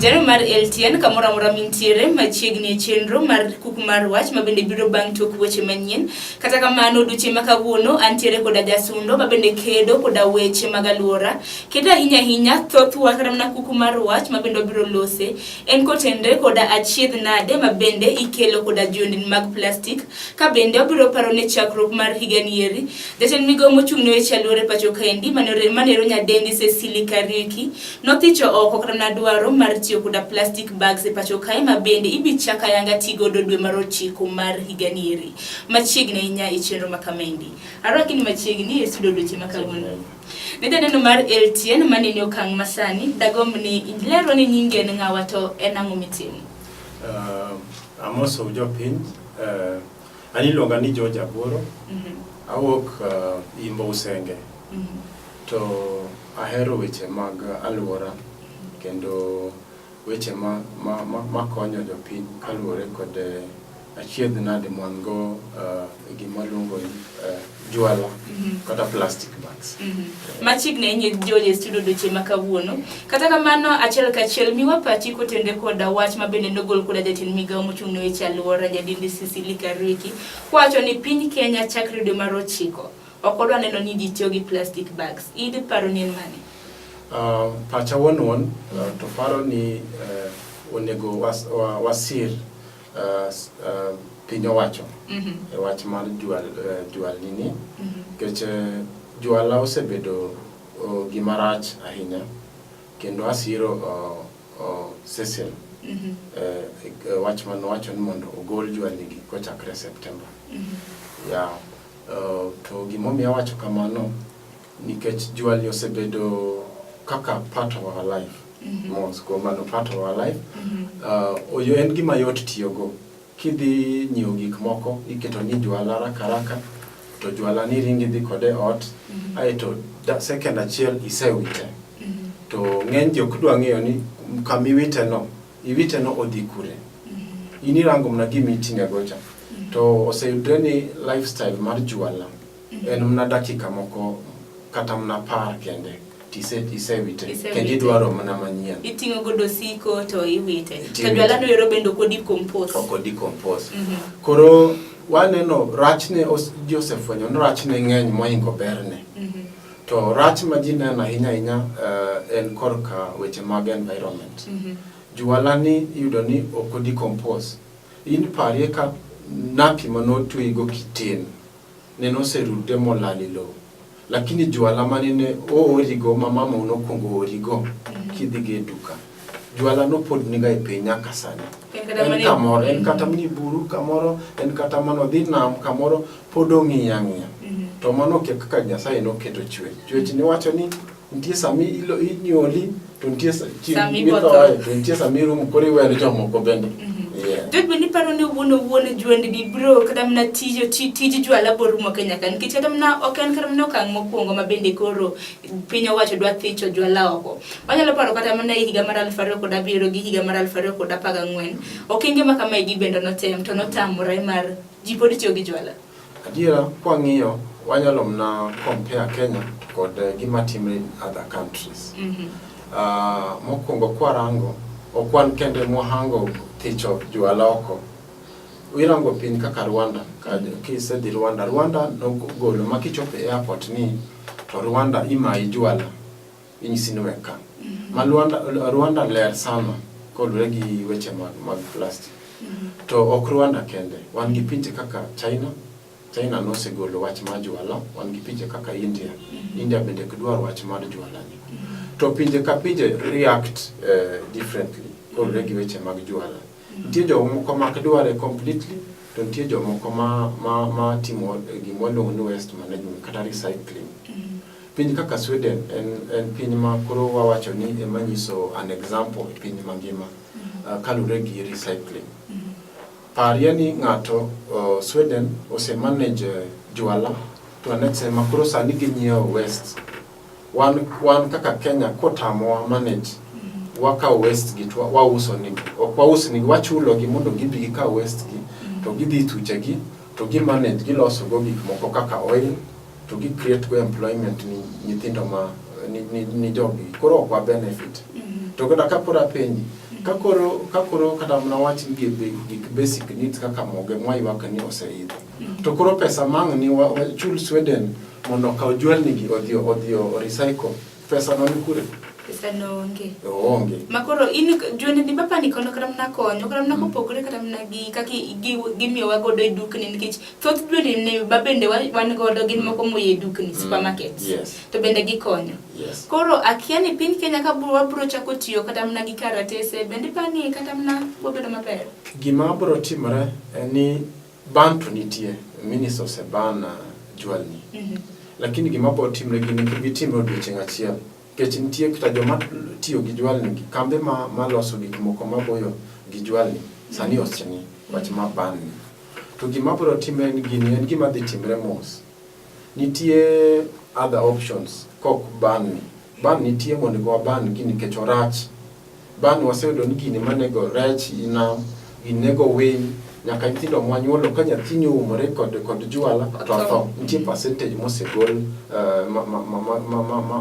Janeno mar LTN kamoro amora mintiere machiegni e chenro mar kuku mar wach ma bende biro bang' tok weche manyien. Kata kamano odiochieng' ma kawuono antiere koda jasundo ma bende kedo koda weche mag aluora. Kendo ahinya ahinya thothwa kata mana kuku mar wach ma bende wabiro lose en kotenre koda achiedh nade ma bende ikelo koda jwendni mag plastik ka bende wabiro paro ne chakruok mar higani eri. Jatend migawo mochung' ne weche aluora e pacho kaendi manero nyadendi Cecily Kariuki nothicho oko kata mana dwaro mar tiyo koda plastic bags e pacho kae ma bende ibi chak ayanga tigodo dwe mar ochiko mar higani eri. Machiegni ahinya e chenro ma kamaendi. Arwaki ni machiegni e studio odiochieng' ma kawuono. Ne janeno mar LTN manene okang' masani, dagomb ni ilerwa ni nyingi en ng'awa to en ang'o mitimo. Amosou jopiny. An iluonga ni George Aboro. Awuok Imbo Usenge. To ahero weche mag aluora kendo weche ma, ma, ma, makonyo jopiny kaluwore kod achiedh nade mwan go e gima waluongo ni jwala kata plastic bags. Machiegni ahinya George e studio odiochieng' ma kawuono. Kata kamano achiel kachiel miwa pachi kotende koda wach ma bende nogol koda jatend migawo mochung' ne weche aluora nyadendi Cecily Kariuki kowacho ni piny Kenya chakre dwe mar ochiko ok odwa neno ni ji tiyo gi plastic bags. Idhi paro ni en mane? Pacha wuon wuon to paro ni onego wasir piny owacho e wach mar jwalni ni nikech jwala osebedo gima rach ahinya kendo asiro Cecil wach manowacho ni mondo ogol jwalni gi kochakre September. Yeah. To gimomiyo awacho kamano nikech jwalni osebedo kaka part of our life. Mos kuom mano part of our life. Oyo en gima yot tiyogo. Kidhi nyiewo gik moko, iketo ni jwala haraka haraka, to jwala ni ringi dhi kode ot, aeto second achiel isewite. To ng'eny ji ok dwa ng'eyo ni kama iwite no, iwite no odhi kure. In irango mana gima iting'e go cha. To oseyudre ni lifestyle mar jwala en mana dakika moko kata mana 10 kende isewite kendo idwaro mana manyien. Iting'o godo osiko to iwite. To jwala no ero bende ok odecompose. Ok odecompose. Koro waneno rachne, ji osefwenyo ni rachne ng'eny mohingo berne. To rach ma ji neno ahinya ahinya en korka weche mag environment. Jwala ni iyudo ni ok odecompose. In parie ka napi manotweyigo kitin nene oserude molal e lowo. Lakini jwala manene oorigo ma mama nokwongo oorigo kidhigo e duka. Jwala no pod niga e piny nyaka sani. En kamoro, en kata mani buru kamoro, en kata mano dhi nam kamoro, pod ong'iyo ang'iya. To mano ok e kaka Nyasaye noketo chwech. Chwech ni wacho ni nitie sama inyuoli to nitie chieng' mithoe, to nitie sama irumo koro iwene jomoko bende. Yeah. George bende iparo ni wuon owuon jwendni biro kata mana tij tij jwala biro rumo Kenya ka nikech kata mana ok en kata mana okang' mokwongo ma bende koro piny owacho dwa thicho jwala oko. Wanyalo paro kata mana e higa mar 2007 gi higa mar 2014 okenge ma kamaegi bende notem to notamore mar ji pod tiyo gi jwala. Adiera kwang'iyo wanyalo mana compare Kenya kod gima timre in other countries. Mokwongo kwarango, ok wan kende mwahango thicho jwala oko. Irango piny kaka Rwanda, kisedhi Rwanda, Rwanda nogolo ma kichopo e airport ni to Rwanda imayi jwala, inyisi ni wek ka. Ma Rwanda ler sana koluwore gi weche mag plastic. To ok Rwanda kende, wan gi pinje kaka China, China nosegolo wach mar jwala, wan gi pinje kaka India, India bende ok dwar wach mar jwala ni. To pinje ka pinje react differently koluwore gi weche mag jwala. Nitie jomoko mak dware completely, to nitie jomoko ma timo gima waluongo ni waste management kata recycling. Piny kaka Sweden en piny ma koro wawacho ni ema nyiso an example e piny mangima kaluwore gi recycling. Parie ni ng'ato Sweden ose manage jwala to an extent ma koro sani ginyiewo waste. Wan kaka Kenya kotamowa manage, wakawo waste gi to wauso negi. Ok waus negi, wachulo gi mondo gibi gikaw waste gi to gidhi thuche gi to gi manage giloso go gik moko kaka oil to gi create go employment ni nyithindo ma ni jogi. Koro ok wa benefit. To kata ka koro apenji, Ka koro kata mana wach ni gik basic needs kaka moge mwaywak ni oseidho. To koro pesa mang' ni wachul Sweden mondo okaw jwelni gi odhi o recycle. Pesa no ni kure? Pesa no onge. Oonge. Ma koro in jwendni papa ni kono kata mana konyo kata mana kopogore kata mana gi kaka gimiyowa godo e dukni nikech thoth jwendni ma bende wan godo gin moko moye e dukni supermarkets. Yes. To bende gikonyo. Yes. Koro akia ni piny Kenya ka wabro chako tiyo kata mana gi karatese bende ipani kata mana wabedo maber. Gima bro timore en ni ban to nitie, minister oseban jwalni. Lakini gima bro timre gini ok bi timre odiochieng' achiel. Nikech nitie kata joma tiyo gi jwalni gi kambe ma maloso gik moko maboyo gi jwalni sani oseng'i wach ma ban ni. To gima bro timre en gini en gima dhi timre mos. Nitie other options kok ban ni. Ban nitie mondo waban gini nikech orach. Ban waseyudo ni gini manego rech i nam, gini nego winy, nyaka nyithindo mwanyuolo ka nyathini oumore kod juala to otho. Nitie percentage mosegol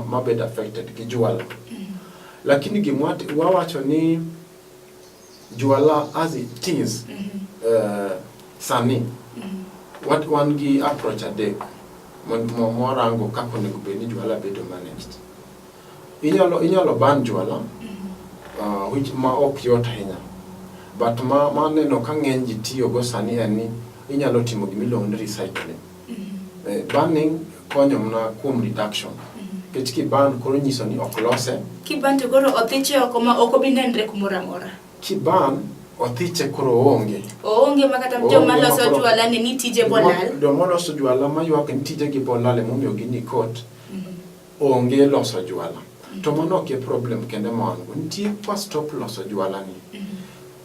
ma bedo affected gi juala. Lakini gima wawacho ni juala as it is sani wan gi approach adek mwarango kaka onego bed ni juala bedo managed. Inyalo ban juala which ma ok yot ahinya. But ma maneno ka ng'eny ji tiyo go sani en ni inyalo timo gima iluongo ni recycling. Banning konyo mana kuom reduction. Nikech kiban koro nyiso ni ok lose. Kiban to koro othiche oko ma ok obi nenre kumoro amora. Kiban othiche koro oonge. Oonge ma kata joma loso juala ni tije bolal. Joma loso juala maywak ni tije gi bolal emomiyo gin e court. Onge loso juala. To mano ok e problem kende ma wan go. Nitie kwa stop loso juala ni.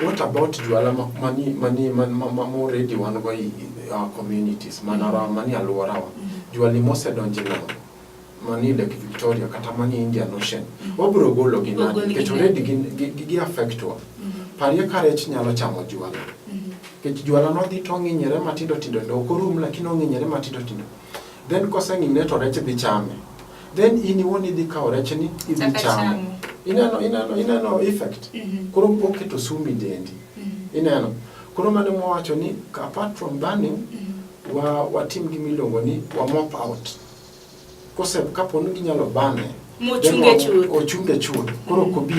What about juala mani ma already wan go i our communities mana mani alworawa. Jualni mosedonjo e nam mani Lake Victoria kata mani Indian Ocean. Wabiro golo gi nade nikech already gin gi affect wa. Parie ka rech nyalo chamo juala. Nikech juala no dhi to ong'inyore matindo tindo to ok orum lakini ong'inyore matindo tindo. Then koseng'inyre to rech dhi chame. Then in iwuon idhi kawo rech ni idhi chamo. Ineno effect. Koro oketo sum e dendi. Ineno. Koro mano mwawacho ni apart from banning, watim gima iluongo ni wa mop out. Kose kapo ni ginyalo bane, Mochunge chuth. Ochunge chuth. Koro ok obi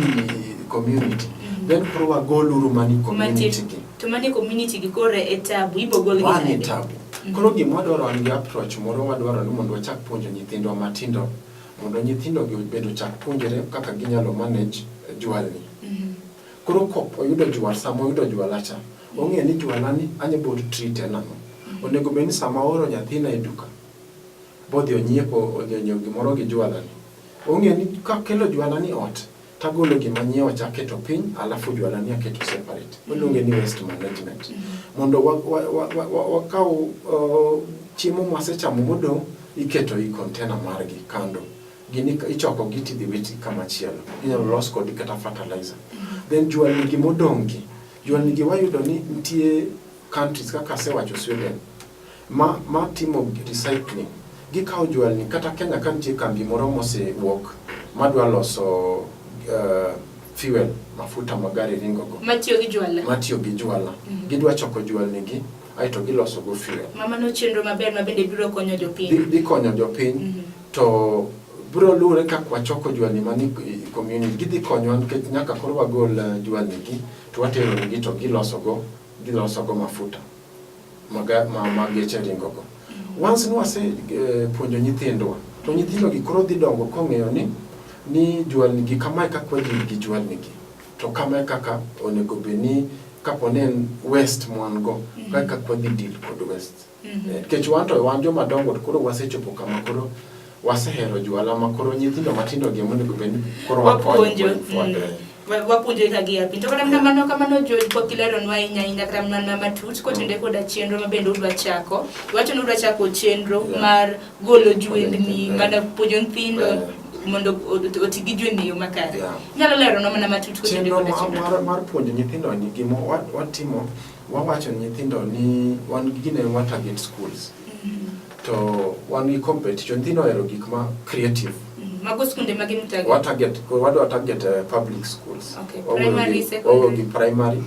community. Then koro wagoluru mani community gi. To mani community gi koro e tabu, ibo gol gi Wan e nade? tabu. Koro gima wadwaro wan gi approach moro wadwaro ni mondo wachak puonjo nyithindwa matindo mondo nyithindo gi bende ochak puonjore kaka ginyalo manage jwalni. Koro kop oyudo jwal, sama oyudo jwala cha, ong'eyo ni jwala ni anya bot treat e nang'o. Onego bed ni sama aoro nyathina e duka, bodhi onyiepo, odhi onyiewo gimoro gi jwala ni. Ong'eyo ni kakelo jwala ni ot, tagolo gima nyiewo cha aketo piny, alafu jwala ni aketo separate. Waluonge ni waste management. Mondo wakaw chiemo mwasechamo modong', iketo i container margi kando. Gini ichoko gi tidhi wit kama chielo. Inyalo los kodgi kata fertilizer. Then jwalni gi modong' gi, jwalni gi wayudo ni nitie countries kaka asewacho Sweden, ma timo recycling. Gikawo jwalni, kata Kenya ka nitie kambi moro mosewuok madwa loso fuel, mafuta ma gari ringo go. Matiyo gi jwala. Matiyo gi jwala. Gidwa choko jwalni gi, aeto giloso go fuel. Ma mano chenro maber ma bende biro konyo jopiny. Dhi konyo jopiny, to biro luwore kaka wachoko jwalni mani community. Gidhi konyowa nikech nyaka koro wagol jwalni gi, to watero negi to giloso go mafuta ma geche ringo go. Once ni wase puonjo nyithindwa, to nyithindo gi koro dhi dongo kong'eyo ni jwalni gi kamae kaka wadhi gi jwalni gi. To kamae kaka onego bed ni kapo ni en waste mwan go, kaka wadhi deal kod waste. Nikech wan to wan joma dongo to koro wasechopo kama koro wasehero jwala ma koro nyithindo matindo gi ema onego bed ni koro wapuonjo. Wapuonjo ka gia piny. To kata mana mano kamano George pok ileronwa ahinya ahinya kata mana matut kotenore koda chenro ma bende udwa chako. Iwacho ni udwa chako chenro mar golo jwendni, mana puonjo nyithindo mondo oti gi jwendni e yo makare. Inyalo leronwa mana matut kotenore koda chenro. Mar puonjo nyithindo ni gima watimo, wawacho ni nyithindo ni wan gi gine wa target schools. To wan gi competition, nyithindo ohero gik ma creative. Mago skunde mage mutarget? Wa target, wadwa target public schools. Okay. Primary, secondary. Wawuoyo gi primary.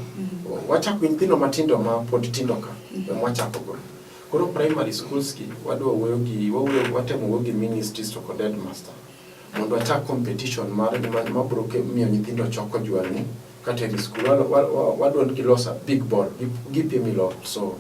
Wachako gi nyithindo matindo ma pod tindo ka. Ema wachako go. Koro primary schools gi wadwa wuoyo gi wawuoyo watemo wuoyo gi ministries to kod headmaster mondo wachak competition mar mabro miyo nyithindo choko jwalni katero e skul. Wadwa ni gilos a big ball, gipiem iloso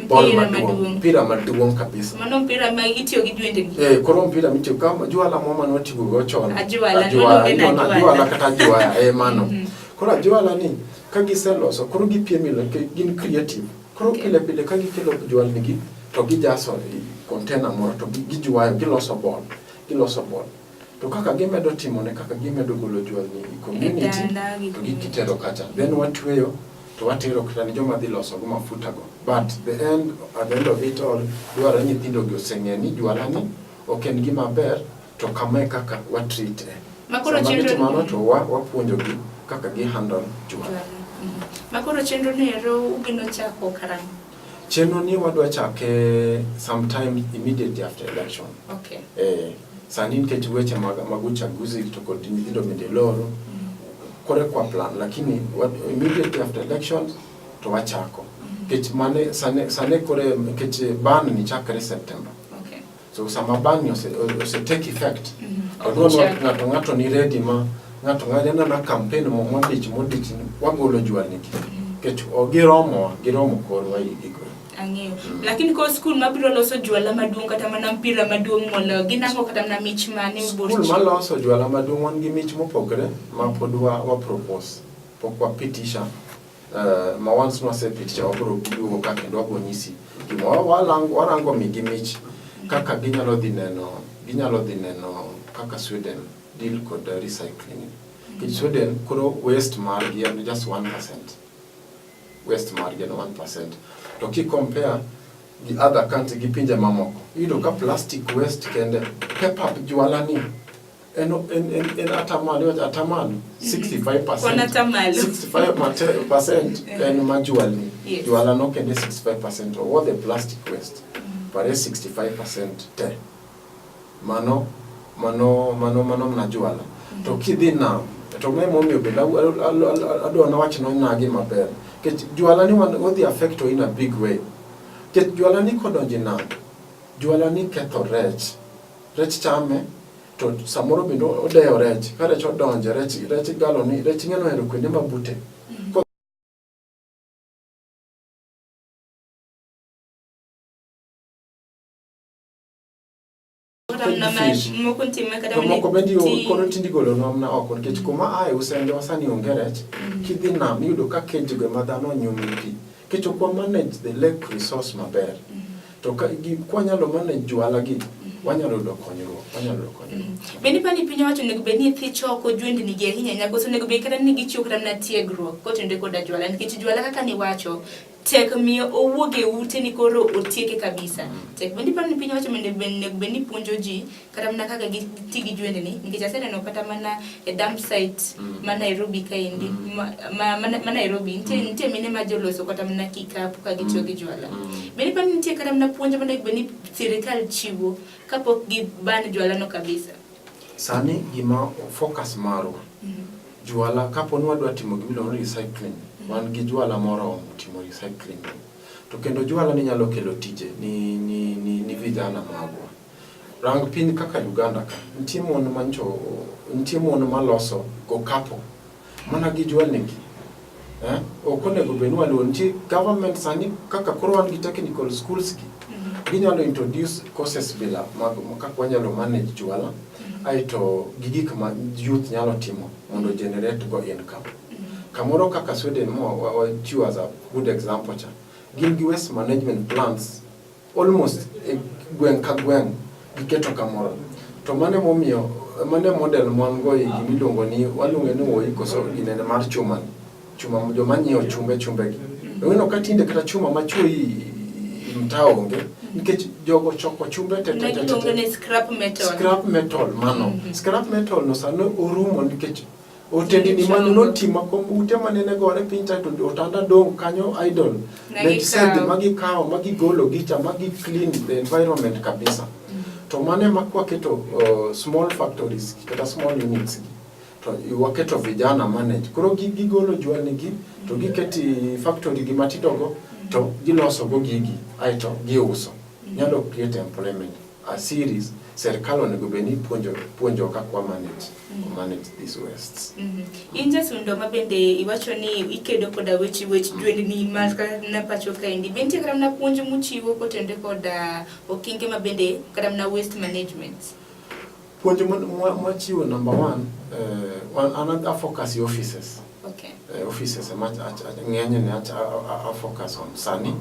ball maduong', mpira maduong' kabisa. Mano mpira ma itiyo gi jwendni. Eh, koro mpira mitiyo kama juala mwa mane watigo go chon. Ajuala, ajuala kata ajuaya, eh mano. Koro ajuala ni ka giseloso koro gipiem ilo gin creative. Koro pile pile ka gikelo jualni gi to gijaso container moro to gijuayo giloso ball, giloso ball. To kaka gimedo timone kaka gimedo golo jualni e community to gitero kacha. Then watweyo to watero kata ne joma dhi loso go mafuta go. But the end, at the end of it all, dwarore nyithindo gi oseng'e ni juala ni ok en gima ber to kama e kaka wa treat e. Makoro Sama chenro gitimo mano to wapuonjo gi kaka gi handle juala. Makoro chenro no ero ubiro chako karang'o? Chenro ni wadwa chake sometime immediately after election. Okay. Eh, sani nikech weche mag uchaguzi to kod nyithindo bende loro, koro kwa plan, lakini immediately after elections to wachako. Nikech mane sani kore nikech ban ni chakre September. Okay. So sama ban ni ose take effect, odwa ng'ato ng'ato ni ready ma ng'ato ng'ato neno na campaign mo modich modich wagolo jwalni gi. Nikech giromo korwa gigo. Ang'eyo. Lakini ko skul mabiro loso jwala maduong' kata mana mpira maduong' moloyo gin ang'o kata mana mich mane ubiro Skul maloso jwala maduong' wan gi mich mopogre ma pod wa propose. Pok wapitisha. Ma once nwasepitisha wabiro duogo ka kendo wabiro nyisi gima warango migi mich kaka ginyalo dhi neno, ginyalo dhi neno kaka Sweden deal kod recycling. Nikech Sweden koro waste margi en just 1%. Waste margi en 1%. To ki compare gi other country gi pinje mamoko, iyudo ka plastic waste kende, paper jwala ni en atamalo, iwacho atamalo, 65%. Kwan atamalo. 65% en ma jwalni. Yes. Jwala no kende 65% of all the plastic waste. Pare 65% te. Mano, mano, mano, mano mana jwala. To kidhi nam, to mae momiyo bende adwa nawach nonagi maber. Nikech jwala ni wan odhi affect in a big way. Nikech jwala ni kodonjo e nam, jwala ni ketho rech. Rech chame, to samoro bende odeyo rech. Ka rech odonjo, rech galo ni, rech ng'eno ohero kuonde mabute. To moko bende koro tinde igolonwa mana oko nikech kuma aye Usenge ma sani onge rech, kidhi nam iyudo ka cage go ema dhano onyume pi. Nikech ok wa manage the lake resource maber. To ka kwanyalo manage jwala gi, wanyalo yudo konyruok, wanyalo yudo konyruok. Bende ipani piny owacho onego bed ni thi choko jwendni gi ahinya ahinya koso onego bed kata ni gichiwo kata mana tiegruok kotenore koda jwala nikech jwala kaka niwacho tek miyo owuog e ute ni koro otieke kabisa. Tek bende iparo ni piny owacho bende onego bed ni puonjo ji kata mana kaka giti gi jwendni nikech aseneno kata mana e dump site ma Nairobi kaendi ma Nairobi nitie mine ma joloso kata mana kikapu ka gitiyo gi jwala. Bende iparo ni nitie kata mana puonj monego bed ni sirikal chiwo kapok giban jwala no kabisa? Sani gima focus marwa juala kapo ni wadwa timo gima iluongo ni recycling, wan gi juala moromo timo recycling. To kendo juala ni nyalo kelo tije ni vijana magwa. Rang piny kaka Uganda ka, nitie mon mancho, nitie mon maloso gokapo mana gi jualni gi. Ok onego bed ni waluor, nitie government sani kaka koro wan gi technical schools gi, ginyalo introduce courses bila mag kaka wanyalo manage juala, aeto gi gik ma youth nyalo timo mondo generate go income. Kamoro kaka Sweden mo wachiwo as a good example cha, gin gi waste management plans almost e gweng' ka gweng' giketo kamoro. To mano emomiyo, mano e model ma wan go e gima iluongo ni, waluonge ni Woi koso ginene mar chuma ni. Chuma, joma nyiewo chumbe chumbe gi. Ineno ka tinde kata chuma machuoyi i mtaa onge, nikech jogo choko chumbe te te te te. Ni scrap metal. Scrap metal mano. Scrap metal no sani orumo nikech otendni mane noti ma ute mane ne gore piny cha to otanda dong' kanyo idle. Ne gisedhi ma gikawo ma gigolo gicha ma gi clean the environment kabisa. To mano ema kwaketo small factories kata small units gi to waketo vijana manage. Koro gigolo jwalni gi to giketi factory gi matindo go to giloso go gigi aeto giuso. Nyalo create employment. A series serikal onego bed ni puonjo kaka wa manage these wastes. In jasundo ma bende iwacho ni ikedo koda weche wech jwendni mar na pacho kaendi. Be nitie kata mana puonj muchiwo kotenore koda okinge ma bende kata mana waste management? Puonj mwachiwo number one, an a focus e offices. Offices ema ng'enyne a focus on sani.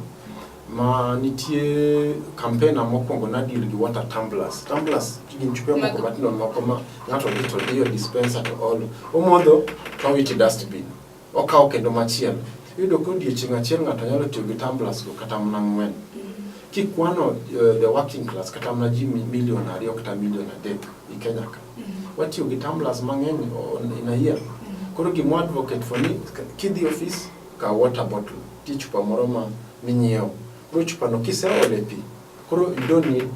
Ma nitie campaign mokwongo na deal gi water tumblers. Tumblers gin chupe moko matindo moko ma ng'ato dhi to diyo dispenser to olo. Omodho to owito e dustbin. Okawo kendo machielo. Iyudo ka odiochieng' achiel ng'ato nyalo tiyo gi tumblers go kata mana 4. Kikwano the working class kata mana ji milion 2 kata milion 3 i Kenya ka. Watiyo gi tumblers mang'eny in a year. Koro gima advocate for ni kidhi office kaw water bottle, nitie chupa moro ma minyiewo. Koro chupa no kiseole pi, koro you don't need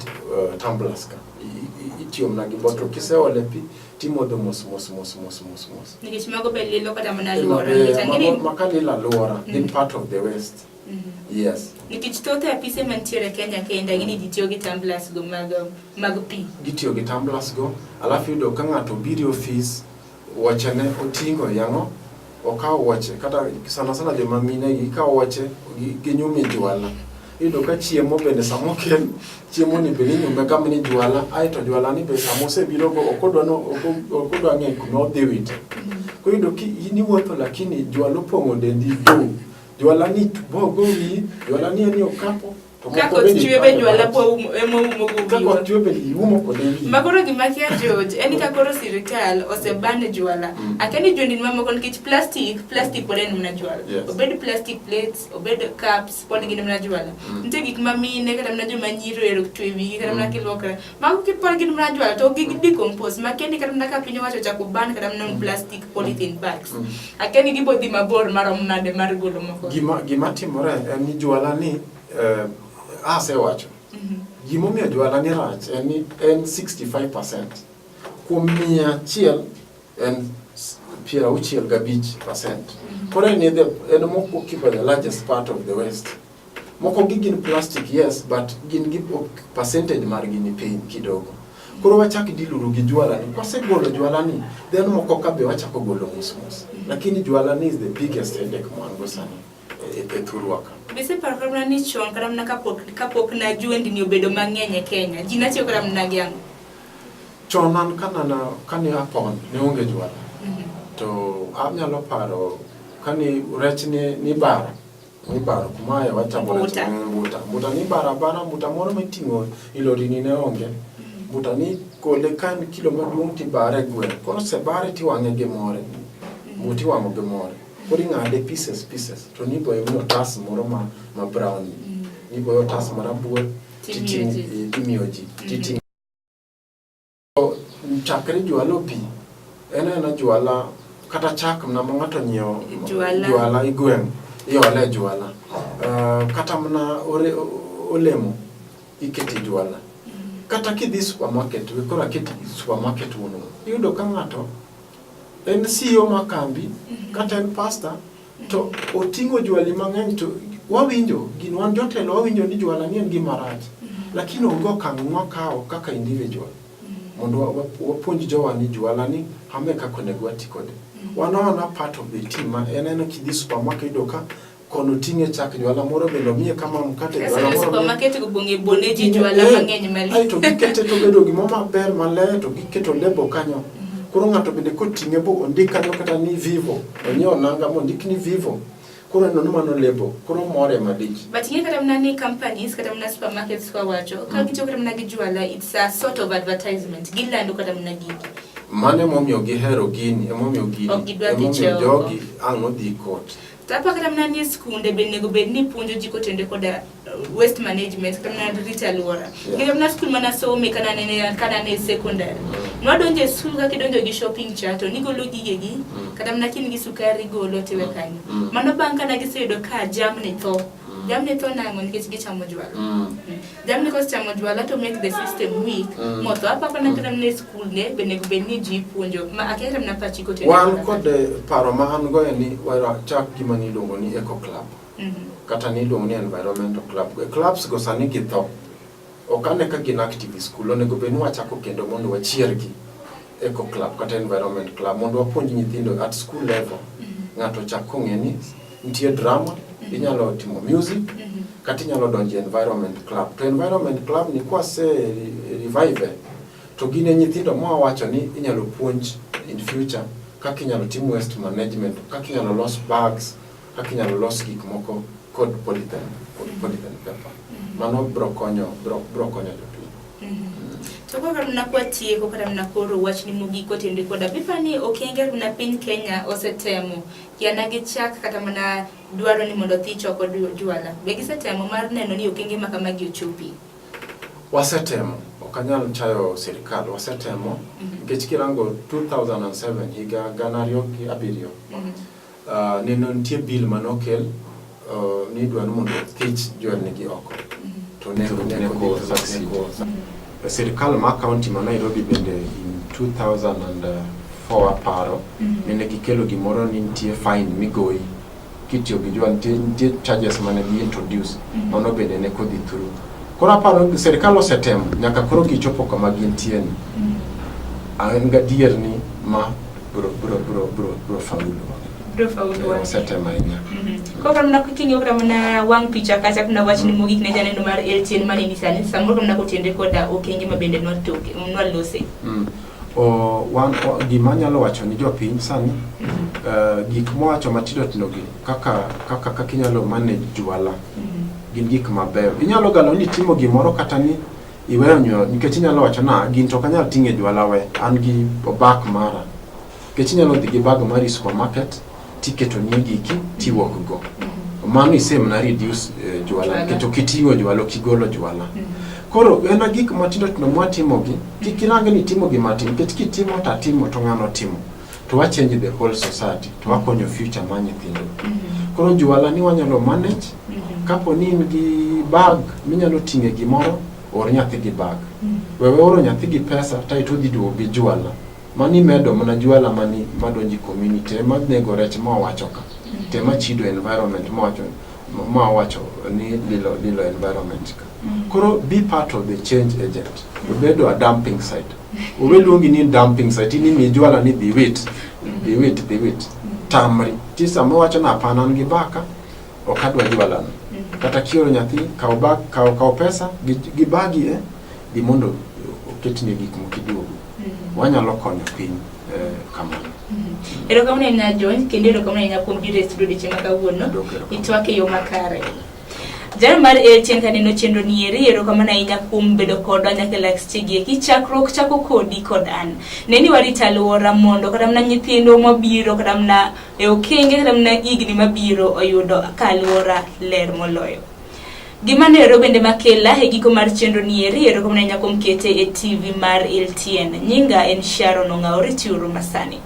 tumblers ka. Itiyo mana gi bottle. Kiseole pi timodho mos mos mos mos mos mos. Nikech mago be lilo kata mana alwora. Nikech ang'e ni Maka lilo alwora, gin part of the waste. Yes. Nikech thoth apise mantiere Kenya kende ang'e ni ji tiyo gi tumblers go mag pi. Gitiyo gi tumblers go, alafu iyudo ka ng'ato obiro e ofis, wuoche ne oting'o yang'o, okawo wuoche, kata sana sana joma mine gi kawo wuoche ginyume jwala. Iyudo ka chiemo bende sama okel, chiemo ni bende inyume kama ni jwala, aeto jwala ni be sama osebiro go ok odwa no, ok odwa ng'eyo kuma odhi wite. Koro iyudo ki in iwuotho lakini jwala opong'o dendi du. Jwala ni bogo wiyi, jwala ni en e okapu. To Ka moko koth bende chwe be ipando jwala marach. po umo, ema oumo go Ka wiwa. koth chwe bende iumo kode wiyi. Ma koro gima kia George, en ni ka koro sirikal oseban jwala. Akia ni jwendni mamoko nikech plastic pod en mana jwala. Obed plastic plates, obed cups, pod gin mana jwala. Nitie gik ma mine kata mana joma nyiri ohero tweyo wigi kata mana kilwokre. Mago pod gin mana jwala to gi decompose. Ma kendi kata mana ka piny owacho ochako ban kata mana plastic polythene bags. Akia ni gibo dhi mabor marom nade mar golo moko. Gima timore en ni jwala ni asewacho. Gimomiyo jwala ni rach en ni en 65%. Kuom 100 en 65%. Koro en en moko the largest part of the waste. Moko gi gin plastic yes, but gin gi percentage margi ni piny kidogo. Koro wachak diluru gi jwala ni. Kwasegolo jwala ni, then moko ka be wachako golo mos mos. Lakini jwala ni is the biggest headache ma wan go sani e thurwa ka. Biseparo kata mana ni chon kata mana kapok na jwendni obedo mang'eny e Kenya, ji natiyo kata mana gi ang'o? Chon an kane apon, ne onge jwala. To anyalo paro kane rech ne nibaro, nibaro kuma aye wachamo rech mbuta. Mbuta nibaro abara, mbuta moro miting'o e lori ni ne onge. Mbuta ni gole ka en kilo maduong' tibare e gweng'. Koro osebare tiwang'e gi more. Mbuta iwang'o gi more. Koro ing'ade pieces pieces to niboye gi otas moro ma brown. Niboye otas marabuor timiyo ji. Titing'o. Chakre jwala obi, en aena jwala kata chak mana ma ng'ato onyiewo jwala e gweng' iole e jwala. Kata mana olemo ikete e jwala. Kata kidhi supermarket, we koro aket supermarket wuon, iyudo ka ng'ato en CEO mar kambi kata en pastor to oting'o jwali mang'eny to wawinjo gin wan jotelo wawinjo ni jwala ni en gima rach. Lakini onge okang' mwakawo kaka individual mondo wapuonj jowa ni jwala ni ame kaka onego wati kode. Wan awana part of the team ma en eno kidhi supermarket iyudo ka kono ting'e chak jwala moro bende omiye kama mkate jwala moro. Supermarket go bonge bone ji jwala mang'eny mali. Aeto gikete to bedo gimoro maber maler to giketo lebo kanyo. Koro ng'ato bende koting'e bo ondik kanyo kata ni Vivo, onyiewo nanga mondik ni Vivo. Koro en mano lebo, koro more malich. But ing'e kata mana ni companies kata mana supermarkets kwa wacho, ka gitiyo kata mana gi jwala, it's a sort of advertisement. Gilando kata mana gigi. Mano emomiyo gihero gini, emomiyo gini, emomiyo jogi ang' odhi court. To aparo kata mana ni skunde be onego bed ni puonjo ji kotenore koda waste management kata mana rito alwora. Nikech mana skul mana some kana nene kana ne secondary. Nwadonjo e skul kaka idonjo gi shopping cha to nigolo gigegi kata mana kin gi sukari igolo tiwe kanyo. Mano bang' kana giseyudo ka jamni tho. Jamni tho nang'o nikech gichamo jwala. Jamni kosechamo jwala to make the system weak. Motho apapa na kata mana e skul ne be onego bed ni ji puonjo ma akia kata mana pachi kotenore Wan kod paro ma an go en ni wachak gima niluongo ni eco club. Kata niluongo ni environmental club. Clubs go sani githo. Ok ane ka gin active e skul, onego bed ni wachako kendo mondo wachiergi eco club kata environment club mondo wapuonj nyithindo at school level. Ng'ato ochak kong'e ni nitie drama, inyalo timo music, kata inyalo donjo e environment club. To environment club ni kwase revive to gin e nyithindo mwawacho ni inyalo puonj in future kaka inyalo tim waste management, kaka inyalo los bags, kaka inyalo los gik moko kod polythene, kod polythene paper. Mano bro konyo, bro konyo jopiny. To koro mana kwatieko kata mana koro wachni mogik kotenore koda pipa ni okenge mana piny Kenya osetemo yana gichak kata mana dwaro ni mondo thich oko jwala. Be gisetemo mar neno ni okenge ma kamagi ochopi? Wasetemo, ok anyal chayo sirikal, wasetemo nikech kirango 2007 higa 2007 neno nitie bill manokel ni idwa ni mondo thich jwelni gi oko to ne ne sirikal ma county ma Nairobi bende in 2004 aparo nene gikelo gimoro ni nitie fine migoyi kitiyo gi jwala, nitie charges mane gi introduce, mano bende ne kodhi through. Koro aparo ni sirikal osetemo nyaka koro gichopo kama gintie ni. An gadier ni ma bro bro bro bro bro faulu. Bro faulu. Osetemo ahinya. Koro mana king'iyo kata mana wang' picha kacha kuna wachni mogik ne janeno mar LTN maneni sani samoro mana kotenre koda okenge ma bende nwatoke nwalose. O, wan o, gima anyalo wacho ni jopiny sani gik mwawacho matindo tindo gi kaka kaka kaka inyalo manage jwala gin gik mabeyo. Inyalo galo ni itimo gimoro kata ni iweyo nyuol nikech inyalo wacho na gin to ok anyal ting'e jwala we an gi bag mara. Nikech inyalo dhi gi bag mari e supermarket tiketo ni giki tiwuok go. Mano ise mana reduce jwala nikech ok iting'o jwala ok igolo jwala. Koro en gik matindo tindo mwatimogi, kik irang ni itimo gima tin nikech kitimo to atimo to ng'ano timo. To wa change the whole society, to wakonyo future mar nyithindo. Koro jwala ni wanyalo manage, kapo ni in gi bag minyalo ting'e gimoro, or nyathi gi bag. Wewe oro nyathi gi pesa to odhi duogo gi jwala. Mani medo mana jwala mani madonjo e community ema nego rech ma wawacho ka. To ema chido environment ma wawacho ni lilo lilo environment ka. Koro be part of the change agent. Obedo a dumping site. Owe luongi ni dumping site ni mi jwala ni dhi wit, dhi wit, dhi wit. Tamri. Ti sama wacho na hapana an gi baka, ok adwa jwala no. Kata kioro nyathi, kaw bag, kaw kaw pesa gi bagi dhi mondo oketni gik moko iduogo. Wanyalo konyo piny kamano. Erokamano ahinya John, kendo erokamano ahinya kuom biro e studio odiechieng' ma kawuono. Itwak e yo makare. Jal mar LTN kaneno chenro ni eri, erokamano ahinya kuom bedo kodwa nyaka e lak sechegi eki. Chakruok chako kodi kod an. Ne ni warito alwora mondo kata mana nyithindwa mabiro kata mana e okenge kata mana higni mabiro oyudo ka alwora ler moloyo. Gima nero bende makela e giko mar chenro ni eri, erokamano ahinya kuom kete e TV mar LTN. Nyinga en Sharon Ong'awo, rituru masani.